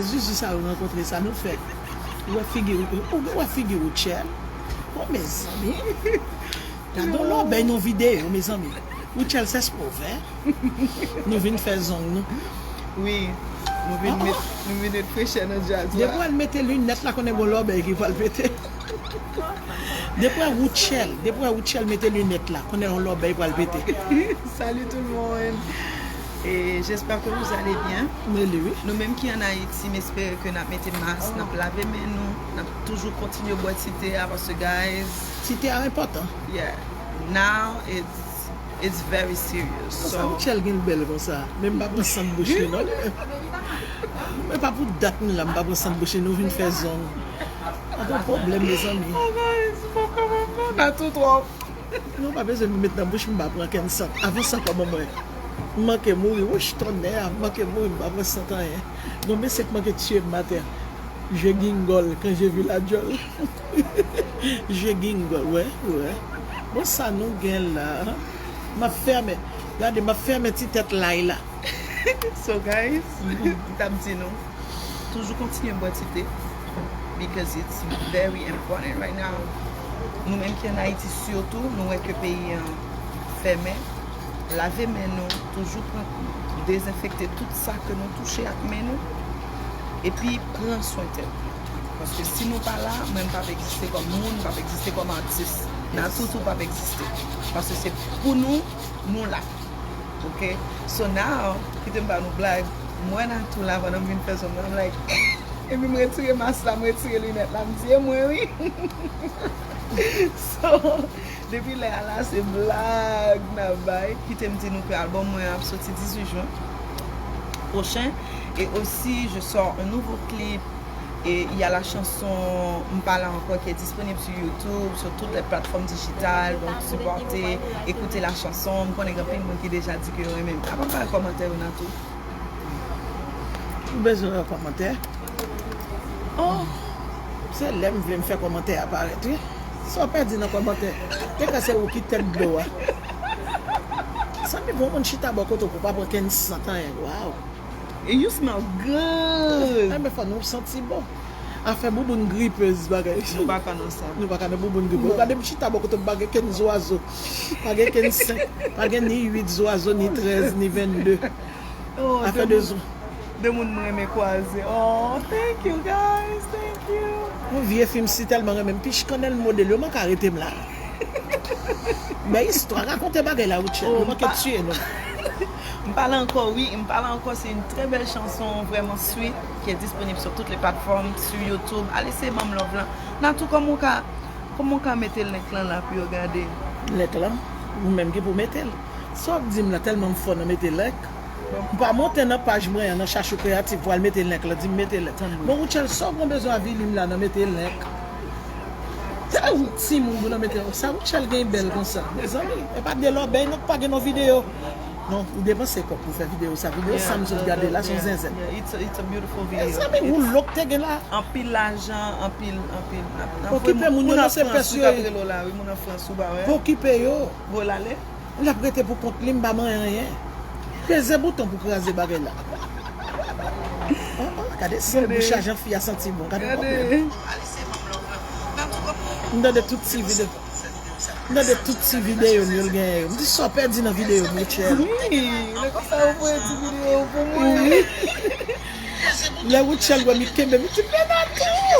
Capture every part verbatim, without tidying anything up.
Zuzu sa yo rankontre sa nou fè. Ou wè figi, ou, ou wè figi Rutshelle? Bon, mezanmi. Gade yon lòbèy nan videyo, mezanmi. Rutshelle sèspove, hein? Nou vin fè zong nou. Wi, nou vin met, nou vin met frechè nan djaz la. Depi w al mete linèt la, konnen gon lòbèy ki pral pete. Depi w wè Rutshelle, depi w wè Rutshelle mete linèt la, konnen yon lòbèy pral pete. Salut tout le monde. Et j'espère que vous allez bien. Mwen li wi. Nou menm ki an Ayiti, m espere ke n ap mete mask, n ap lave men nou, n ap toujou kontinye bwè ti te a, paske guys, Ti te a enpòtan. Yeah. Now it's it's very serious. Sa So, Rutshelle gen l bèl konsa. Men m pa pran sant bouch li non. Men pa pou dat nou la, m pa pran sant bouch li, nou vin fè zong. An gon pwoblèm, mezanmi. Guys, m pa kapab non, Natou twòp. Nou pa bezwen met nan bouch m, m pa pran kenn sant. Avan sa kòman mwen? M manke mouri, wouch tonnè, m manke mouri, m pa pran sant anyen. Gon mesye k manke tiye m atè. Je gingòl kan je vi la djòl. Je gingòl, wè, wè. Bon, sa nou gen la? M ap fèmen. Gade, m ap fèmen ti tèt lay la. So guys, m t ap di nou, toujou kontinye bwè ti te because it's very important right now. Nou menm ki an Ayiti sitou, nou wè ke peyi an fèmen. Lave men nou, toujou pran dezenfekte tout sa ke nou touche ak men nou. Epi pran swen tèt nou. Paske si nou pa la, mwen m p ap egziste kòm moun, m p ap egziste kòm atis. Natou tou p ap egziste. Paske se pou nou, nou la. Ok? So now, kite m ba nou blag. M wè Natou la pandan m vin fè zong mwen, I'm like, epi m retire mas la, m retire linèt la, m di, e mwen wi. So, depi lè a la, se blag n ap bay. Kite m di nou ke album mwen ap soti dizuit jen pwochen. Et aussi, je sors un nouveau clip. Et il y a la chanson M pa la ankò qui est disponible sur YouTube, sur toutes les plateformes digitales. Donc, supportez, écoutez la chanson. M konnen gen anpil moun ki deja di ke yo renmen. Apa m pa wè kòmantè yo, Natou? Ou bezwen wè kòmantè? Oh, se lè m vle m fè kòmantè a parèt, wi. Sa w pèdi nan kòmantè? Te ka se ou ki tèt dlo a. Sanble pou yon moun chita bò kote w pou pa pran kenn sant anyen. Waw! And you smell good! Enben fò nou santi bon. Afè bouboun gripez bagay. Nou pa ka nan sa. Nou pa ka nan bouboun gripez. Ou gade m chita bò kote m pa gen kenn zwazo. Pa gen kenn senk. Pa gen ni uit zwazo, ni trèz, ni vennde. Oh, afè de zo. De moun m renmen kwaze. Oh, thank you guys, thank you. Yon vye fi m si tèlman renmen m, pich kannèl model yo manke arete m la. Men istwa, rakonte bagay la Rutshelle, nou manke tiye nou. M pale ankò, wi, m pale ankò, c'est une très belle chanson, vraiment sweet, qui est disponible sur toutes les plateformes, sur YouTube. Al eseye ban m love lan. Natou, kòman w ka, kòman w ka mete link lan la pou yo gade? Link lan? Ou menm ki pou mete l. Sa w ap di m la, tèlman m fò nan mete link. M pa monte nan paj mwen an, nan Chachou Kreyatif, pou al mete link lan, di m mete link. Bon, Rutshelle, sa w gen bezwen avili m la nan mete link? Sa yon timoun pou nan mete link? Sa Rutshelle gen bèl konsa? Mezanmi, e pa de lòbèy non k pa gen nan videyo. Non, ou depanse kòb pou fè videyo sa. Videyo sa m sot gade la, se yon zenzenn. Mezanmi, ou lòk te gen la. Anpil lajan, anpil, anpil. Okipe moun yo, non, se pès yo ye. Moun an Frans ou pa wè. Okipe yo. L ap rete pou kont li, m pa manyen anyen. Peze bouton pou kraze bagay la. Oh, oh, gade sant bouch a jan fi a santi bon. Gade kòb yo. M tande tout ti videyo. M tande tout ti videyo m yo l genyen yo. M di sa w pèdi nan videyo m, Rutshelle. Wi, lè konsa yo voye ti videyo pou mwen. Wi. Lè Rutshelle wè m, li kenbe m, li di, Benatou!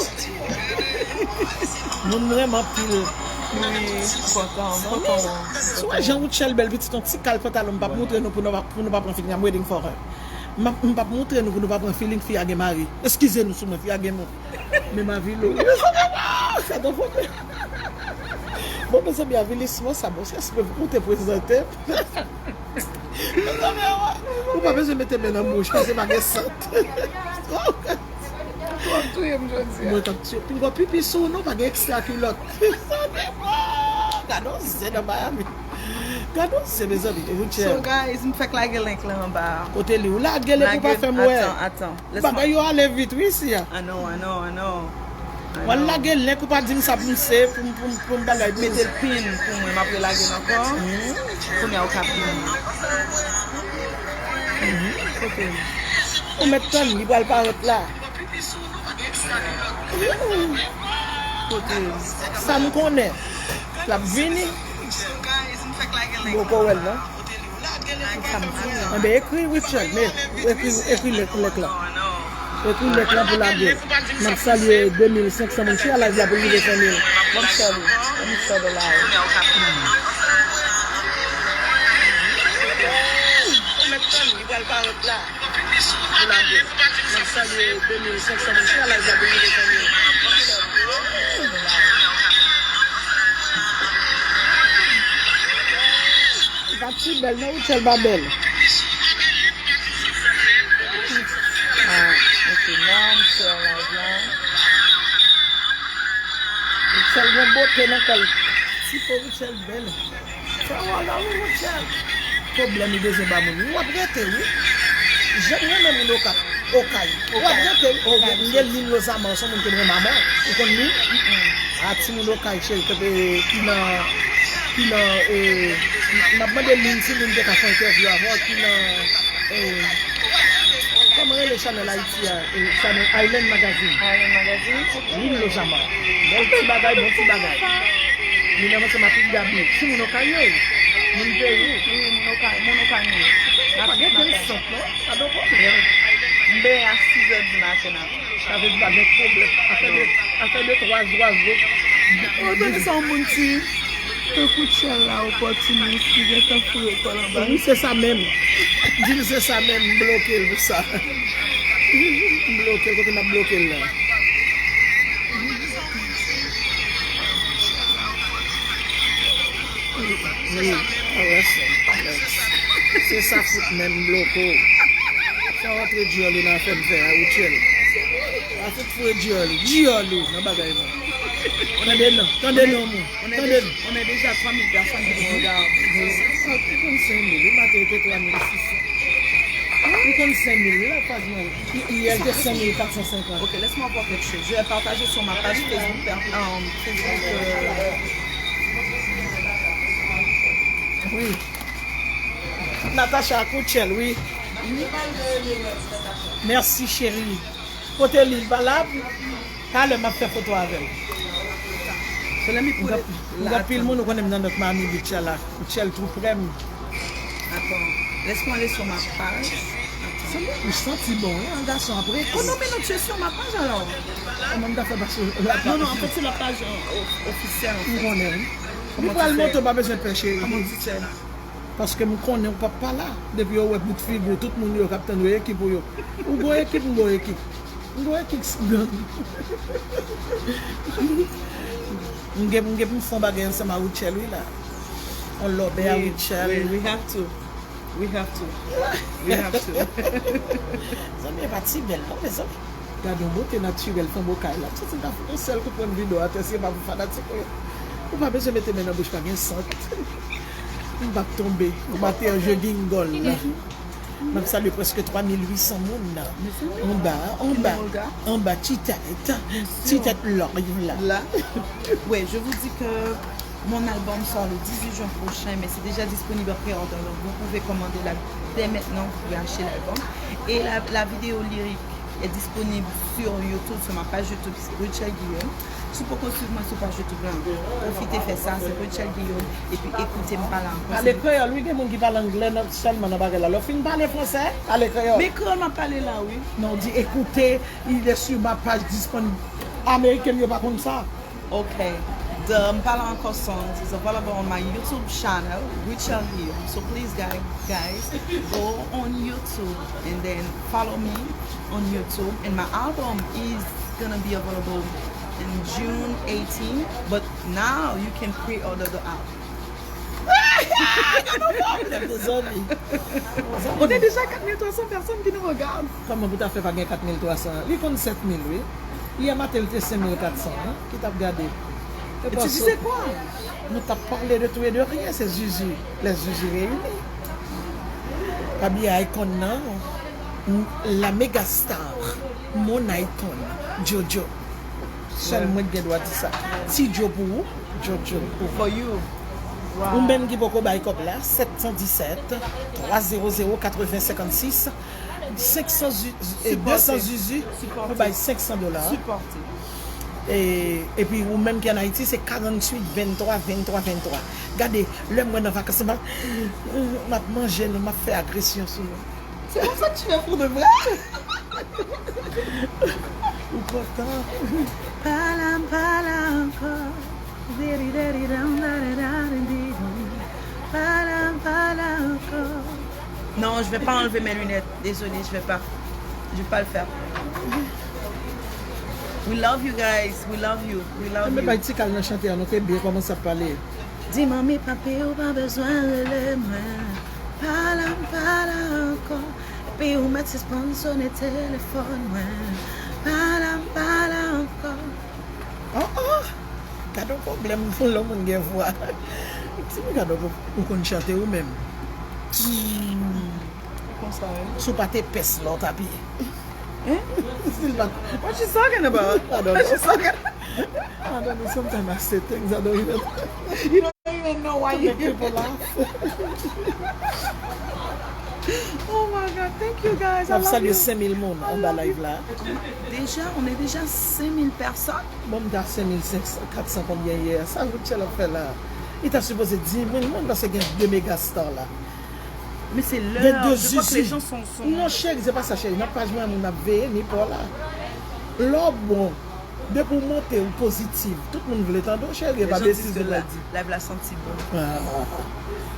Moun m renmen anpil. Wi, m kontan, m kontan. Si w wè jan Rutshelle bèl, pitit, yon ti kal pantalon, m p ap montre nou pou nou pa, pou nou pa pran feeling. I'm waiting for her. M p ap, m p ap montre nou pou nou pa pran feeling, fi a gen mari. Eskize nou sou mwen, fi a gen moun. Men m avili w. Sa t ap fòme. Bon, mezanmi, avilisman sa, bon, se espre pou te prezante. Ou pa bezwen mete men nan bouch, paske pa gen sant. Ou ap touye m jodi a. Mwen t ap touye w. Pinga w pipi sou w non, pa gen ekstra kilòt. Gade yon zen nan Miami. Gade yon zen, mezanmi. Rutshelle. So, guys, m fèk lage link lan anba a. Kote li? Ou lage l epi ou pa fè m wè. Atan, atan. Bagay yo ale vit wi isi a. I know, I know, I know. Mwen lage link ou pa di m sa pou m se, pou m, pou m, pou m bagay pou m. Mete l pin pou mwen, m ap relage l ankò. Kounye a ou ka pin. Kote l? Ou mèt tann, li pral parèt la. Kote sa m konnen l ap vini. M poko wè l non. Enben ekri Rutshelle, men ekri, ekri lèt, lèt la. Ekri lèt la pou lage. M ap salye de mil senk san moun. Chè live la pou l rive senk mil. Bon, Sherry, bon, Sherry la. Ou mèt tann, li pral parèt la. Pou lage. M ap salye de mil senk san moun. Chè live la pou rive senk mil. Li pa ti bèl non, Rutshelle pa bèl. Ah, ok, non, m fè live la. Rutshelle gen bote nan kò l. Ti po Rutshelle bèl. Fè wòl la wi, Rutshelle. Pwoblèm li bezwen ba moun wi. W ap rete wi. Jan m renmen moun Okay. Okay. W ap rete wi. Oh, m gen Lynn Lozama, se yon moun ke m renmen amò. Ou konn Lynn? A, timoun Okay cheri, ki nan, ki nan, eh, m ap mande Lynn si Lynn te ka fè entèvyou avè w, ki nan, eh, kòman rele chanèl Ayiti a? Eh, chanèl Island Magazine. Island Magazine? Lynn Lozama. Bèl ti bagay, bon ti bagay. Lynn ansanm avèk Gaby. Timoun Okay yo. Moun peyi. Wi, moun Okay, moun Okay nou ye. Pa gen kel sant non. Sa gen pwoblèm. M benyen a sis è di maten an. Sa vle di pa gen pwoblèm. Afè de, afè de twa zwazo. Ou tande sa yon moun di? Tankou Rutshelle la, opòtinis, li gentan foure kò l anba. Wi, se sa menm. Di m se sa menm, m bloke l pou sa. M bloke l, kote m ap bloke l la? Wi, a wè sa. Se sa fout menm, m bloke w. Sa w antre dyòl ou nan afè m fè a, Rutshelle. A fout foure dyòl ou, dyòl ou nan bagay mwen. Tande non, tande non, moun. Tande non. On est déjà trois mille personnes qui nous regardent. Ou konn senk mil, wi, maten yo te twa mil sis san. Ou konn senk mil, la paj mwen, yè l te senk mil kat san senkant. Ok, laisse-moi voir quelque chose. Je vais partager sur ma page Facebook, per- euh, Facebook, euh, Wi. Natacha ak Rutshelle, wi. Mèsi, cheri. Kote li, l pa la? Talè m ap fè foto avè l. So, let me put it. M gen anpil moun, ou konnen m nan nòt Miami Beach la. Rutshelle tou prè m. Attends, laisse-moi aller sur ma page. Attends. Se mwen, ou santi bon, wi, an gason ap rete. Oh non, mais non, tu es sur ma page alors. Kòman m ta fè pase la paj? Non, non, en fait, c'est la page, euh, of- officielle, en fait. M konnen, wi. Li pral monte, w pa bezwen pè, cheri. Comment tu fais? Paske m konnen w p ap pa la. Depi yo wè bout figi w, tout moun yo k ap tann yo, ekip ou yo. Ou gon ekip, m gon ekip. M gon ekip sou gang. M gen, m gen pou m fè yon bagay ansanm a Rutshelle, wi, la. On lòbè a Rutshelle. We, we have to. We have to. We have to. Zanmi, e pa ti bèl, non, mezanmi. Gade yon bote natirèl fanm Okay la. Soti ta fout yon sèl kout pwen vidyo atè, si e pa pou fanatik ou yo. Ou pa bezwen mete men nan bouch, pa gen sant. M p ap tonbe. Ou mate an je gingòl la. M ap salye prèske twa mil uit san moun nan. Anba, anba, anba ti tèt, ti tèt live la. Là. Ouais, je vous dis que mon album sort le dix-huit juin prochain, mais c'est déjà disponible en pré-order, donc vous pouvez commander la, dès maintenant, vous pouvez acheter l'album. Et la, la vidéo lyrique est disponible sur YouTube, sur ma page YouTube, c'est Rutshelle Guillaume. Si w poko swiv mwen sou paj YouTube la, pwofite fè sa, se Rutshelle Guillaume, epi ekoute m pale ankò. Pale kreyòl, wi, gen moun ki pale anglè nan, sèlman nan bagay la. Lè w fin pale fransè, pale kreyòl. Men kreyòl m ap pale la, wi. Non, di écoutez, il est sur ma page disponible. Ameriken yo pa konn sa. Okay. The Mpala Encore songs is available on my YouTube channel, Rutshelle Guillaume. So please, guys, guys, go on YouTube and then follow me on YouTube. And my album is gonna be available in June eighteen, but now you can pre-order the album. Gade yon pwoblèm, mezanmi. On est déjà quatre mille trois cents personnes qui nous regardent. Kòman pou ta fè pa gen kat mil twa san? Li konn sèt mil, wi. Yè maten, li te senk mil kat san, wi, ki t ap gade. E tu disais quoi? Nou t ap pale de tout et de rien, se Zuzu, les Zuzu réunis. Pa bliye icon nan, la méga star, mon icon, Jojo. Sèl mwen ki gen dwa di sa. Ti Djo pou ou, Jojo pou ou. For you. Ou menm ki poko bay kòb la, sèt san disèt, twa zewo zewo, katreven senkannsis. Senk san zu- zu- e, de san zuzu pou bay senk san dola. E, epi ou menm ki ann Ayiti, se karanntuit venntwa venntwa venntwa. Gade, lè m wè nan vakans, m ap, m ap manje nou, m ap fè agresyon sou nou. Se konsa ke tu fais pour de vrai? Ou kontan? Pala, pala ankò. Diri, diri, dam, dara, dara, diri. Pala, pala ankò. Non, je vais pas enlever mes lunettes. Désolée, je vais pas. Je vais pas le faire. We love you guys. We love you. We love you. Anben bay ti kal nan chante an, nou te byen kòmanse ap pale. Di manmi papi ou pa bezwen rele mwen. Pala, pala ankò. Epi ou mèt sispann sone telefòn mwen. Pala, pala ankò. Oh, oh! Gade yon pwoblèm pou lè moun gen vwa. Ti moun gade yon, ou konn chante ou menm. Konsa, wi. Si w pa te pès lè w t ap ye. Hein? Si l pa t What you talking about? I don't know. What you talking I don't know. Sometimes I say things I don't even You don't even know why you make people laugh. Oh my God, thank you guys. I love you. N ap salye senk mil moun anba live la. Déjà, on est déjà cinq mille personnes. Bon, m ta senk mil senk san, kat san konbyen yè. Sa Rutshelle ap fè la? Li ta sipoze dis mil moun paske gen de mega star la. Mais c'est l'heure. Gen de zuzu. Je vois que les gens sont, sont Non, cheri, se pa sa, cheri. Nan paj mwen, moun ap veye, ni pa w la. Lè w bon, depi w monte, ou pozitif. Tout moun vle tande w, cheri, e pa betiz ou pral di. Live la santi bon. Ah.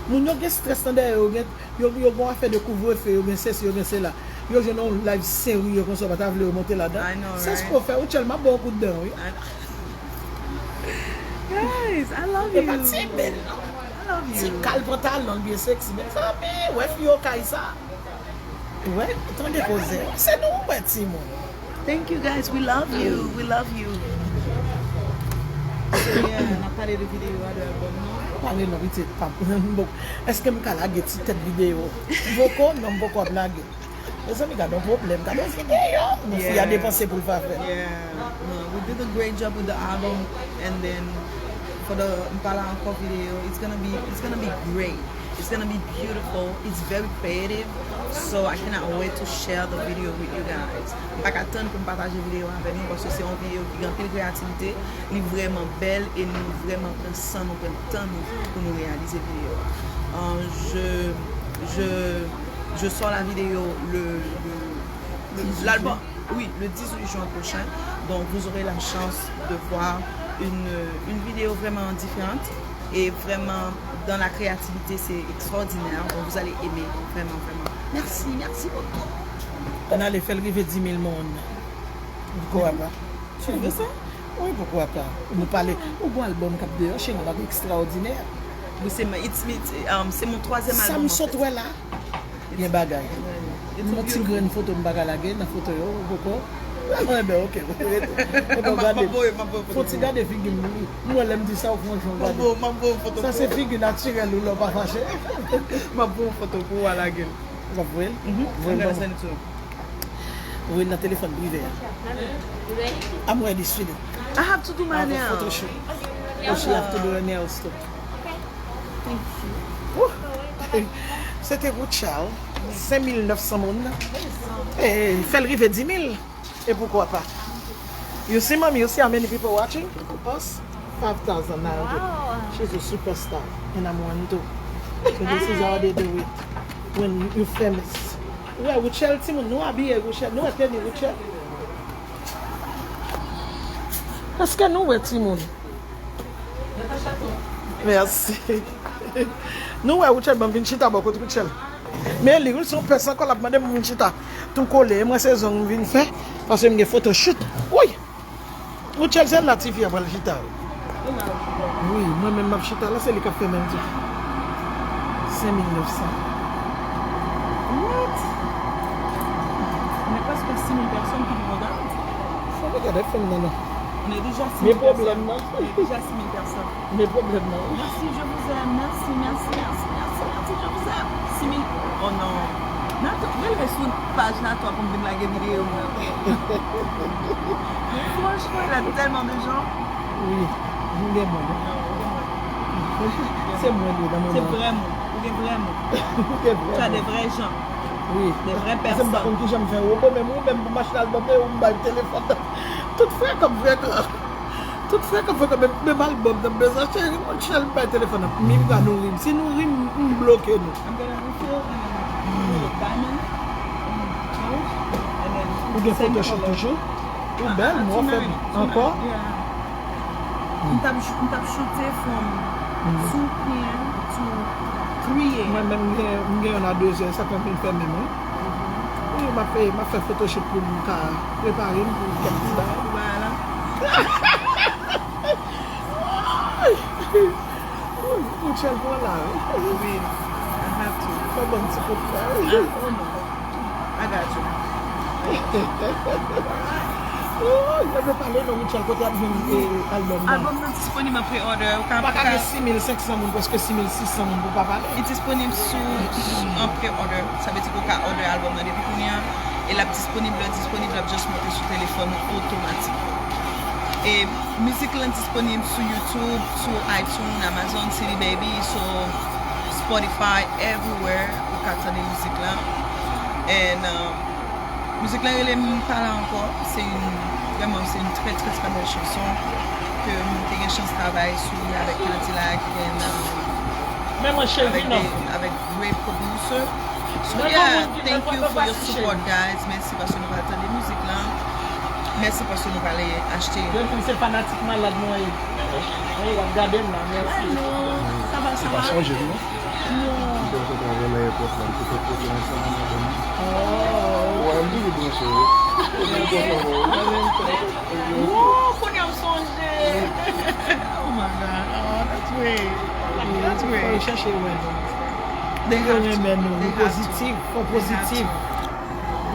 Moun yo gen strès nan dèyè yo, gen, yo, yo gen afè de kouvrefe, yo gen sesi, yo gen sela. Yo jwenn yon live serye konsa, yo pa ta vle yo monte ladan. I know, right? Se sa w fè, Rutshelle, m ap ba w kout dan, wi. I know. Guys, I love you. E pa ti bèl, non. I love you. Ti kal pantalon, l byen seksi. Mezanmi, wè fi yo kay sa. Wè, tande koze. Se nou, wè, timoun. Thank you, guys. We love you. We love you. So, yeah, n ap pale de videyo a, de album nan. Pale non, pitit, pa m. Èske m ka lage ti tèt videyo? M poko, non, m poko ap lage. Mezanmi, gade yon pwoblèm. Gade yon videyo. Yon fi a depanse pou l pa fè. Yeah. No, we did a great job with the album, and then for the M Pala Ankò video, it's gonna be, it's gonna be great. It's gonna be beautiful. It's very creative. So I cannot wait to share the video with you guys. M pa ka tann pou m pataje videyo avè nou paske se yon videyo ki gen anpil kreyativite. Li vrèman bèl e nou vrèman pran san nou, pran tan nou pou nou reyalize videyo a. Euh, je, je, je sors la vidéo le, le, l'album, oui, le dix-huit juin prochain. Donc vous aurez la chance de voir une, une vidéo vraiment différente et vraiment dans la créativité, c'est extraordinaire. Donc vous allez aimer, vraiment, vraiment. Merci, merci beaucoup. Ann ale fè l rive dis mil moun. Pourquoi pas? Tu veux ça? Wi, poukwa pa? Nou pale, ou gon album k ap deyò, cheri, bagay ekstraòdinè. Wi, se, it's, it's, um, se mon twazyèm album, an fèt. Sa m sot wè la, gen bagay. Wi. Yon ti grenn foto m pa ka lage nan foto yo, ou poko? Enben, ok, rete. Epi w gade, fè yon ti gade figi m, wi. M wè lè m di sa, ou fè yon jan w gade. Sa se figi natirèl ou lè w pa fache. M ap voye yon foto pou w a lage l. W ap voye l? Mhm. Voye l ban mwen. Voye l nan telefòn prive a. I'm ready, sweetie. I have to do my nails. I have a photo shoot. Oh, she have to do her nails too. Thank you. Woo! Se te Rutshelle, senk mil nèf san moun. Eh, fè l rive dis mil. E poukwa pa? You see, mommy, you see how many people watching us? Five thousand nine hundred. Wow. She's a superstar, and I'm one too. So this is how they do it when you famous. Ou wè Rutshelle, timoun, nou abiye Rutshelle, nou wè teni Rutshelle. Èske nou wè timoun? Mèsi. Nou wè Rutshelle, ban m vin chita bò kot Rutshelle. Men li, wi, se yon pès ankò, l ap mande m pou m vin chita tou kole. E mwen se zong m vin fè, paske m gen photoshoot. Woy! Rutshelle, se la tifi a pral chita. Wi, mwen menm m ap chita la, se li k ap fè menm ti. Senk mil nèf san. What? On est presque six mille personnes qui nous regardent. Fò nou gade fè m nan non. On est déjà six mille personnes. Men pwoblèm nan. On est déjà six mille personnes. Men pwoblèm nan. Merci, je vous aime. Merci, merci, merci, merci, merci, je vous aime. Six mille. Oh non. Nato, releve sou paj Nato pou m vin lage videyo m nan. Men franchman, il y a tellement de gens. Wi, m gen moun. Se mwen li nan moman. Se vrè moun. Ou gen vrè moun. Ou gen vrè moun. Tu as des vrais gens. Wi. De vrè pèsòn. Paske m pa konn kijan m fè wobo, menm ou menm pou m achte albòm nan, ou m bay telefòn nan. Tout frekan, frekan. Tout frekan, frekan, menm, menm albòm nan, m bezwen achte, yon chèl m bay telefòn nan. Mim ka nouri m. Si nouri m, m bloke nou. I'm gonna refill and then put a diamond in the pouch and then put the same color. Ou gen Photoshop toujou? Ou bèl, mwen fè ankò. Yeah. M t ap, m t ap choute from two p m to three a m. Mwen menm, m gen, m gen youn a de zè, sa fè m vin fè menm, wi. Wi, m ap fè, m ap fè photoshoot pou m ka prepare m pou kèk ti bagay. Voilà. Wi, Michel pran la, wi. Wi, I have to. Fè bon ti kout la, wi. Ah, oh no. I got you. Ooh, yo vle pale non, Michel, kote ap jwenn, eh, albòm nan? Albòm nan disponib an pre-order. Ou ka, pa ka gen sis mil senk san moun, prèske sis mil sis san moun pou pa pale. Li disponib sou, sou, an pre-order. Sa vle di ke w ka order albòm nan depi kounye a. E l ap disponib, lè disponib, l ap just monte sou telefòn ou otomatik. E mizik lan disponib sou YouTube, sou iTunes, Amazon, C D Baby, so Spotify, everywhere ou ka tande mizik lan. And, um, mizik lan rele M Pa La Ankò. Se yon, vrèman, se yon trè, trè, trè bèl chanson ke m te gen chans travay sou li avèk Cadillac and, um, men mwen cheri avèk non. De, avèk great producer. So, men yeah, thank you for your support, guys. Mèsi paske nou pral tande mizik lan. Mèsi paske nou pral achte. Yo di m se fanatik malad mwen ye. Wi, w ap gade m la, mèsi. Sa va, sa va? Ou pa sonje m non? Non. M te rankontre avè l nan èpòt la, m te fè foto ansanm avè l. Oh. Ou wè m toujou branche, wi. Ou toujou kontan, wi. Woo, kounye a m sonje. Oh my God. Oh, that's great. That's great. Fò yo chèche wè nou. They have to. Yo renmen nou. They have to. Pozitif, fò pozitif.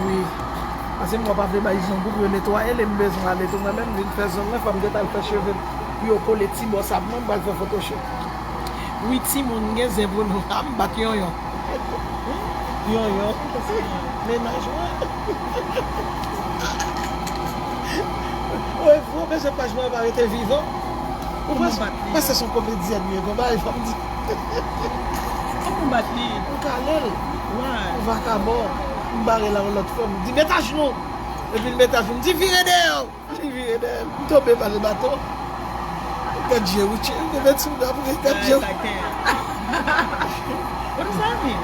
Wi. Paske m wè pa vle bay zong ou pou yo netwaye li, m bezwen ale tou mwen menm, vin fè zong mwen, fò m gentan al fè cheve m pou yo kole ti bò sa pou mwen, m pral fè photoshoot. Wi, timoun, m gen zen pou nou. A, m bat yonyon. Yonyon. Mennaj mwen. Ou e vre, ou bezwen paj mwen pa rete vivan. Ou prèske se yon komedyèn, men konpa, fò m di. Kòman w bat li? M kale l. Why? Ou vakabon. M bare l a yon lòt fanm. M di, "Met ajnou." Epi l met ajnou. M di, "Vire dèyè w." Li vire dèyè l. M tonbe ba l baton. Gad je Richie. M te met sou m apre. Gad je. What does that mean?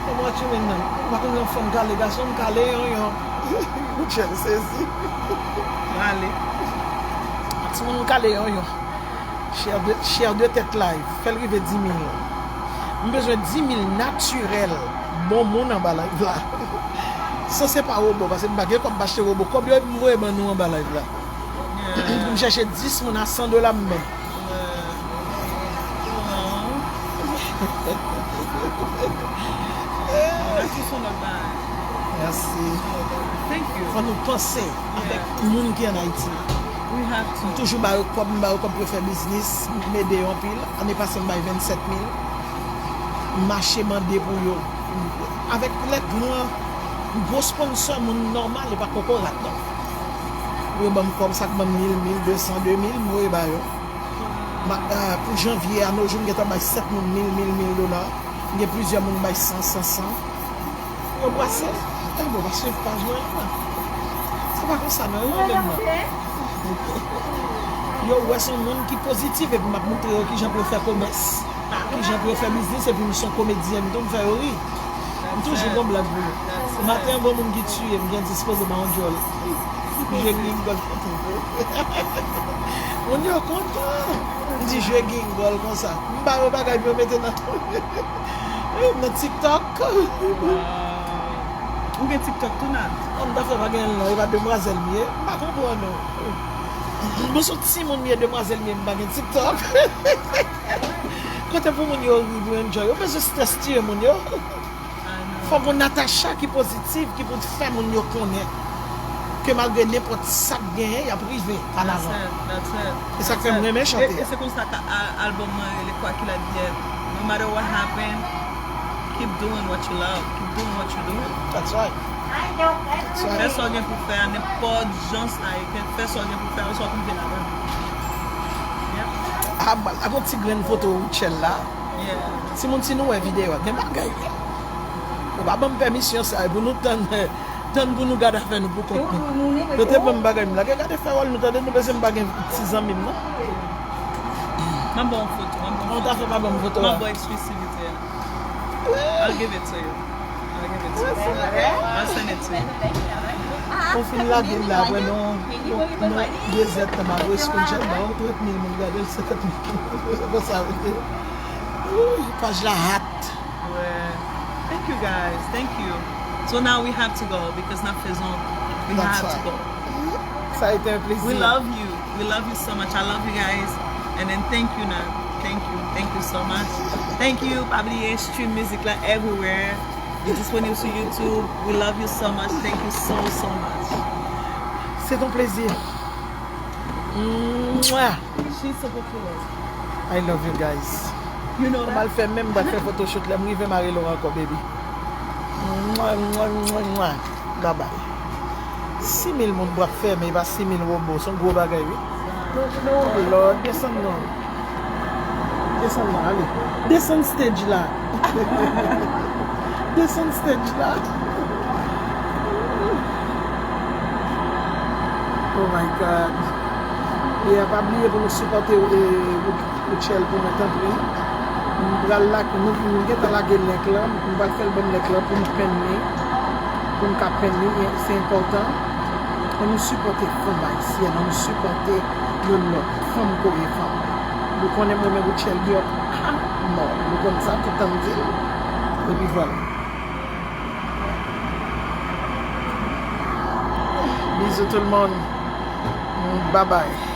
Kòman w tchoumen nan? Ou pa konn yon fanm kale gason, m kale yonyon. Richie sezi. Male. Timoun, m kale yonyon. Share de, share de tèt live. Fè l rive di mil. M bezwen di mil natirèl. Bon moun anba live la. San se pa wobo, paske m pa gen kòb m achte wobo. Kòb yo m voye ban nou anba live la. M chèche dis moun a san dola m ban. Mèsi. Fò nou panse avèk moun ki ann Ayiti. M toujou ba yo kòb, m ba yo kòb pou yo fè biznis, m ede yo anpil. Ane pase, m bay vennsèt mil. M mache mande pou yo. Avèk lè gran, gwo sponsò, moun nòmal, e pa kokorat, non. Pou yo ban m kòb, sa k ban m mil, mil de san, de mil, m voye ba yo. Ma, ah, pou janvye a, no jou, m gentan bay sèt moun mil, mil, mil dola. M gen plizyè moun bay san, san, san. Yo brase. E bon, pa swiv paj mwen an. Se pa konsa, non, yo renmen m, non. Yo wè se yon moun ki pozitif, epi m ap montre yo kijan pou yo fè komès, kijan pou yo fè biznis, epi m se yon komedyèn tou, m fè yo ri. M toujou gon blag pou yo. Maten an, gon moun ki tiye m, gen dispoze ba yon djòl. Je gringòl kontan. Moun yo kontan. M di je gringòl konsa. M ba yo bagay pou yo mete nan, nan TikTok. Ou gen TikTok tou, Nat? An, m ta fè pa gen l non, e pa demwazèl m ye. M pa konprann ou. M se yon timoun m ye, demwazèl m ye, m pa gen TikTok. Kote pou moun yo ri, pou yo enjoy. Yo bezwen strès tiye moun yo. Fò gon Natacha ki pozitif, ki pou fè moun yo konnen ke malgre nenpòt sa k genyen, y ap rive anavan. E sa k fè m renmen chante a. E se konsa ke a-, albòm mwen rele Quoi qu'il advienne. No matter what happen, keep doing what you love. Keep doing what you doing. That's right. Fè sa w gen pou fè a, nenpòt jan sa ye, fè sa w gen pou fè a, sa w pou rive ladan. Yep. A, a gon ti grenn foto Rutshelle la. Yeah. Timoun, si nou wè videyo a, gen bagay. Pa ban m pèmisyon sa, e pou nou tann, tann pou nou gade afè nou pou kont nou. Yo te ban m bagay m lage, gade fè wòl nou, tande, nou bezwen m pa gen ti zanmi m, non. M ap ba w foto, m ap ba w foto. Non, ta fè pa ban m foto a. M ap ba w eksklisivite a. I'll give it to you. I'll give it to you. I'll send it to you. Ou fin lage l la, wè non, non, non, de zèdtan, m ap voye screenshot ba ou, trant mil moun gade l, senkant mil moun. Se konsa, wi. Wi, paj la hot. Wè. Thank you guys. Thank you. So now we have to go because n ap fè zòn. We have to go. Ça a été un plaisir. We love you. We love you so much. I love you guys. And then thank you, Nan. Thank you. Thank you so much. Thank you. Pa bliye stream music la everywhere. Li disponib sou YouTube. We love you so much. Thank you so, so much. C'est un plaisir. Mwah. She's so popular. I love you guys. You know that? M al fè menm, m pral fè photoshoot lè m rive, m a rele w ankò, baby. Mwah, mwah, mwah, mwah. Bye bye. Sis mil moun bwap fèmen, e pa sis mil wobo, se yon gwo bagay, wi. Lord, desann non. Desann non, ale. Desann stage la. Desann stage la. Oh my God. E pa bliye pou nou sipòte, e, Rutshelle pou mwen, tanpri. M pral lage, nou, nou gentan lage link lan, m pral fè l ban m link lan pou m penn li, pou m ka penn li, e se enpòtan. Ann nou sipòte fanm ayisyèn, ann nou sipòte youn lòt, fanm kore fanm. Nou konnen m renmen Rutshelle Diop a mò, nou konn sa, tout tan m di l. Epi vwala. Bisous tout le monde. Bye bye.